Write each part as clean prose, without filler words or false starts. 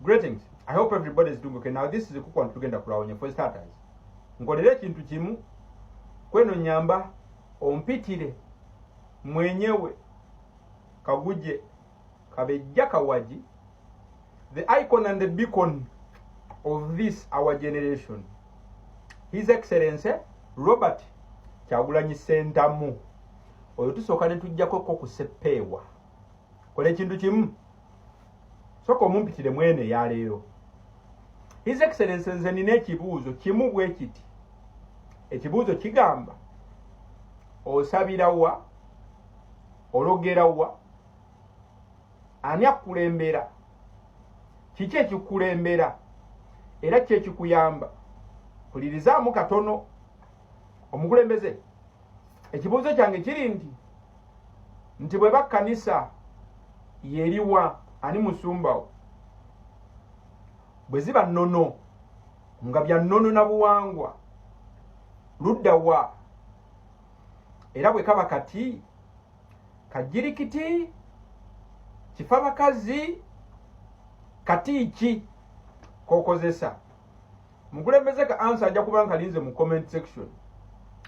Greetings. I hope everybody is doing okay. Now this is Kukwan tugenda kulawanya for starters. Nkolera ekintu kimu kweno nyamba ompitire mwenyewe kaguje kabejja kawaji, the icon and the beacon of this our generation, His Excellency Robert Kyagulanyi Ssentamu. Oyo tusooka ne tujjako ko ku seppeewa. Kola ekintu kimu, sooka omumpitire mwene eyaleero. His Excellency, nze nina ekibuuzo kimu bwe kiti. Ekibuuzo kigamba, osabira wa? Ologera wa? Ani akukulembera? Kiki ekikukulembera era ki ekikuyamba? Pulirizaamu katono omukulembeze. Ekibuuzo kyange kiri nti bwe bakkanisa yeriwa? Ani musumbawo? Bwe ziba nnono nga bya nnono na buwangwa, ludda wa? Era bwe kaba kati kajirikiti kifa bakazi kati ki kokozesa? Mukulembeze, ka answer nja kuba nkalinze mu comment section.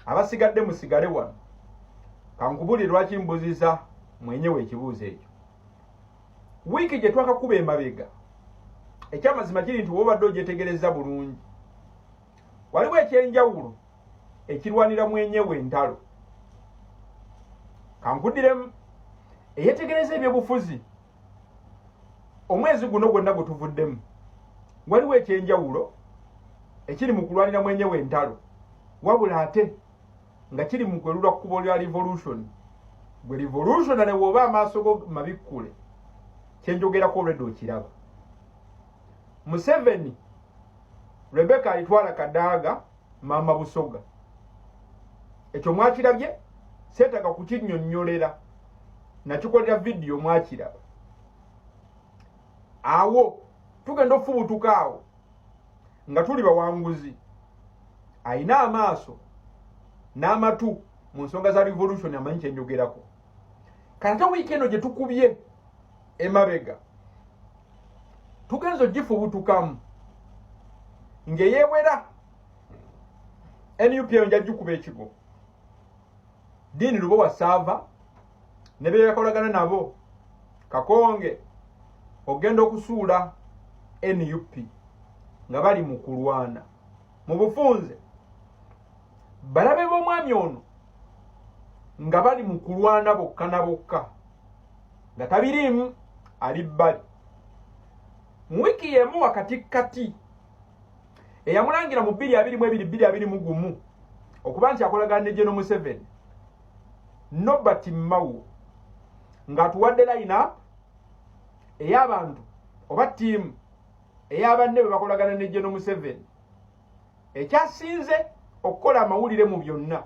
Abasigadde musigale wano, kankubulire lwaki mbuziza mwenyewe ekibuuzo ekyo. Wiiki gye twakakuba emabega, ekyamazima kiri nti wobadde ogyetegereza bulungi, waliwo ekyenjawulo ekirwanira mwenyewe entalo. Kankuddiremu, eyetegereza ebyobufuzi omwezi guno gwonna gwe tuvuddemu, waliwo ekyenjawulo ekiri mu kulwanira mwenyewe entalo, wabula ate nga kiri mu kwerula kkubo lya revolution. Gwe revolutionary, woba amaaso go mabikkule, kyenjogerako olwedde okiraba. Museveni Rebecca alitwala Kadaaga maama Busoga, ekyo mwakirabye, seetaga kukinnyonnyolera, nakikolera vidiyo, mwakiraba. Awo tugenda ofubutuka awo nga tuli bawanguzi. Ayina amaaso n'amatu mu nsonga za revolution amanyi kyenjogerako. Kati ate wiiki eno gye tukubye emabega tugenza ogifubutukamu ng'eyeewera NUP eyo nja gikuba ekigo. Dean Lubowa Saava ne beyakolagana nabo Kakonge ogenda okusuula NUP nga bali mu kulwana mu bufunze, balabe b'omwami ono nga bali mu kulwana bokka na bokka nga tabiriimu, ali bbali. Mu wiiki y'emu wakati kati eyamulangira mu 2022, 2021 okuba nti akolagana ne General Museveni, Norbert Mao, ng'atuwadde line up ey'abantu oba ttiimu ey'abanne bwe bakolagana ne General Museveni. Ekyasinze okukola amawulire mu byonna,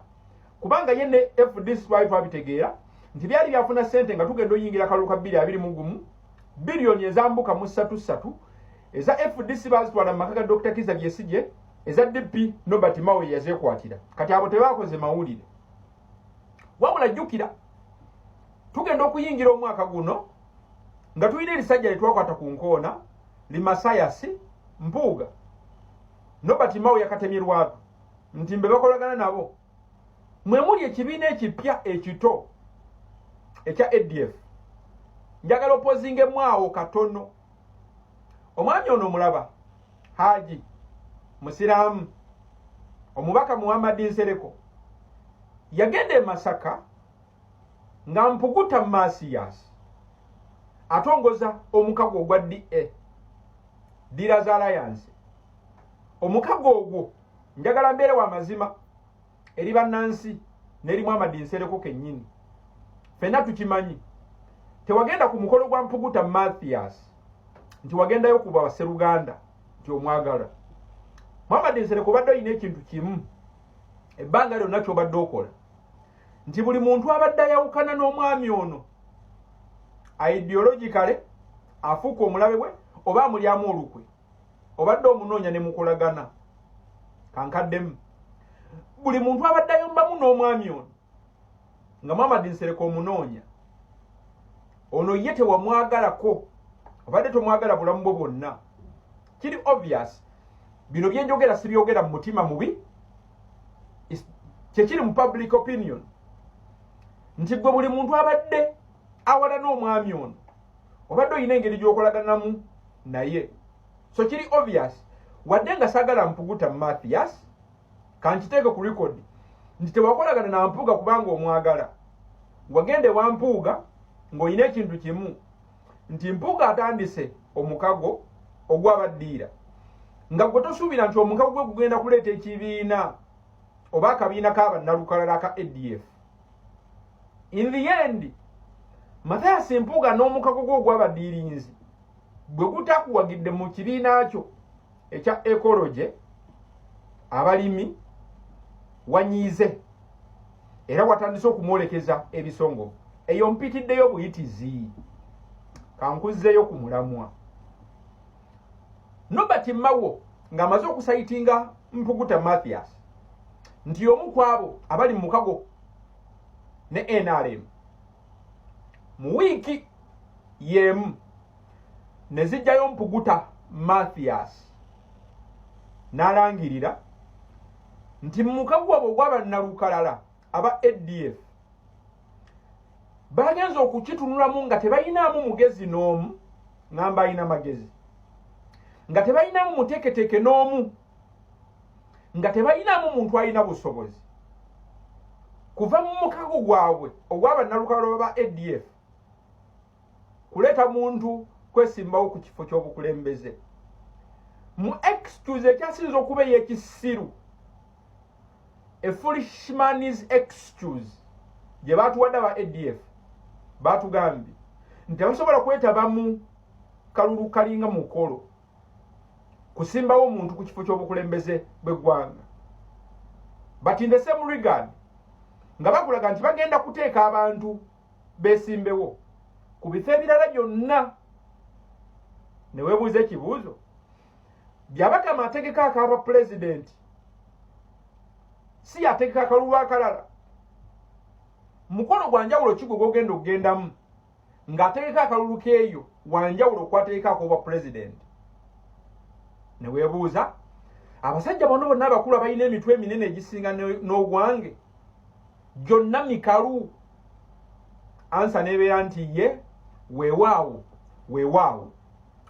kubanga ye ne FDC twali twabitegeera nti byali byafuna ssente nga tugenda oyingira kalulu ka 2021, biliyoni ezambuka mu ssatu ssatu eza FDC bazitwala mu maka ga Dr Kiza Besigye, eza DP Norbert Mao yazeekwatira. Kati abo tebakoze mawulire. Wabula jjukira tugenda okuyingira omwaka guno nga tulina erisajja lyetwakwata ku nkoona limasayasi Mpuuga. Norbert Mao yakatemye lwatu nti mbe bakolagana nabo mwe muli ekibiina ekipya ekito ekya ADF. Njagala opozingemu awo katono. Omwami ono omulaba, Haji Musiraamu, omubaka Muhammad Nsereko yagenda e Masaka nga Mpuguta Mathias atongoza omukago ogwa DA, Dealers Alliance. Omukago ogwo, njagala mbeere wa mazima eri bannansi n'eri Muhammad Nsereko kennyini, ffenna tukimanyi tewagenda ku mukolo gwa Mpuguta Mathias nti wagendayo kuba Baseruganda nti omwagala. Muhammad Nsereko, obadde olina ekintu kimu ebbanga lyonna kyobadde okola, nti buli muntu abadde ayawukana n'omwami ono ideologically afuuka omulabe bwe oba amulyamu olukwe, obadde omunoonya ne mukolagana. Kankaddemu, buli muntu abadde ayombamu n'omwami ono nga Muhammad Nsereko omunoonya, ono ye tewamwagalako, obadde tomwagala bulamu bwo bwonna. Kiri obvious, bino byenjogera sibyogera mu mutima mubi, kyekiri mu public opinion nti gwe buli muntu abadde awala n'omwami ono obadde olina engeri gy'okolaganamu naye. So kiri obvious, wadde nga saagala Mpuguta Mathias, kankiteeke ku record nti tewakolagana na Mpuuga kubanga omwagala. Wagenda ewa Mpuuga ng'olina ekintu kimu, nti Mpuuga atandise omukago ogw'abaddiira, nga gwe tosuubira nti omukago gwe gugenda kuleeta ekibiina oba akabiina k'abannalukalala aka ADF. In the end, Mathias Mpuuga n'omukago gwe ogw'abaddiirinzi bwe gutakuwagidde mu kibiina kyo ekya ecology, abalimi, wanyiize era watandise okumwolekeza ebisongovu. Eyo mpitiddeyo buyitizi, kankuzzeeyo ku mulamwa. Nobert Mao ng'amaze okucitinga Mpuguta Mathias nti omu ku abo abali mu mukago ne NRM, mu wiiki y'emu ne zijjayo Mpuguta Mathias n'alangirira nti mu mukago gwabwe ogw'abannalukalala aba ADF bagenza okukitunulamu nga tebayinaamu mugezi n'omu, ŋŋamba alina magezi, nga tebayinaamu muteeketeeke n'omu, nga tebayinaamu muntu alina busobozi kuva mu mukago gwabwe ogw'abannalukalala ba ADF kuleeta muntu kwesimbawo ku kifo ky'obukulembeze. Mu excuse ekyasinza okuba ey'ekisiru, a foolish man's excuse gye batuwadde aba ADF, batugambye nti tebasobola kwetaba mu kalulu kalinga mukolo kusimbawo omuntu ku kifo ky'obukulembeze bw'eggwanga. But in the same regard, nga bakulaga nti bagenda kuteeka abantu beesimbewo ku bifo ebirala byonna, ne weebuuza ekibuuzo, Byabakama ategeka akaaba pulezidenti, si yategeka akalulu akalala? Mukono gwa njawulo ki gwe gwogenda okugendamu ng'ategeka akalulu keeyo wanjawulo okwategeka ak'obwa pulezidenti? Ne weebuuza, abasajja bano bonna abakulu abalina emitwe eminene egisinga n'ogwange gyonna mikalu? Answer nebeera nti ye weewaawo, weewaawo.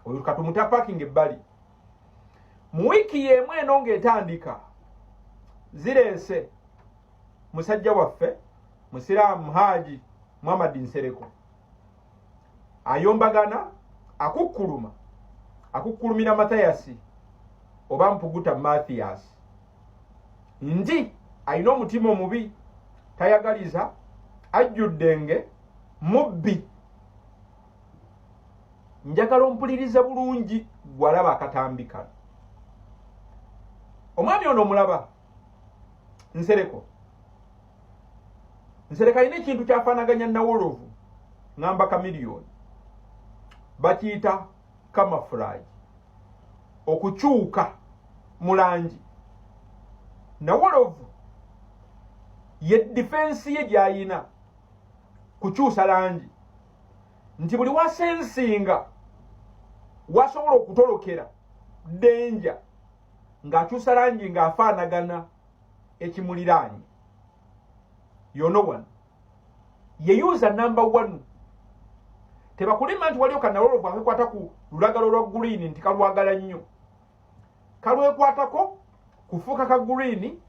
Oyo katumuta parking ebbali. Mu wiiki y'emu eno ng'etandika, zireese musajja waffe musiraamu Haji Muhammad Nsereko ayombagana, akukkuluma, akukkulumira Mathayasi oba Mpuguta Mathias nti alina omutima omubi, tayagaliza, ajjuddenge mubbi. Njagala ompulirize bulungi gwalaba akatambi kano. Omwami ono omulaba, Nsereko. Nsereko alina ekintu kyafaanaganya nawolovu, ŋŋamba chameleon, bakiyita camouflage, okukyuka mu langi. Nawolovu ye defense ye gy'ayina kukyusa langi, nti buli wasensinga wasobola okutolokera danger ng'akyusa langi ng'afaanagana ekimuliraanye. Yono wano ye user number one. Tebakulima nti waliwo kanawolovu akekwata ku lulagalo lwa green, nti kalwagala nnyo, kalwekwatako kufuuka ka green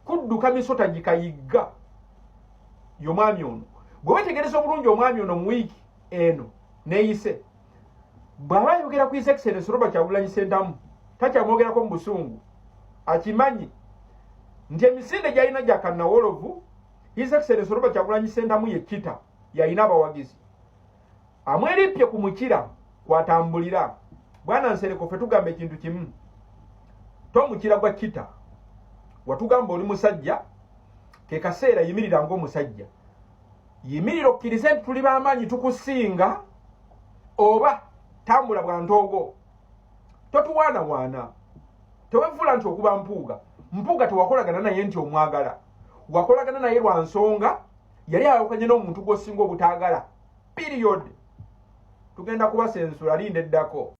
kudduka misota gikayigga. Y'omwami ono bwe wetegereza obulungi, omwami ono mu wiiki eno neeyise bw'aba ayogera ku His Excellence Robert Kyagulanyi Ssentamu, takyamwogerako mu busungu. Akimanyi nti emisinde gy'alina gya kannawolovu. His Excellence Robert Kyagulanyi Ssentamu ye kita yalina abawagizi, amwerippye ku mukira kwatambulira. Bwana Nsereko, ffe tugamba ekintu kimu, tomukira gwa kita. Watugamba oli musajja, ke kaseera yimirira ng'omusajja, yimirira okkirize nti tuli b'amaanyi tukusinga, oba tambula bwa ntoogo, totuwaanawaana, tewefuula nti okuba Mpuuga. Mpuuga tewakolagana naye nti omwagala, wakolagana naye lwa nsonga yali ayawukanye n'omuntu gw'osinga obutaagala, period. Tugenda kubasensula, linda eddako.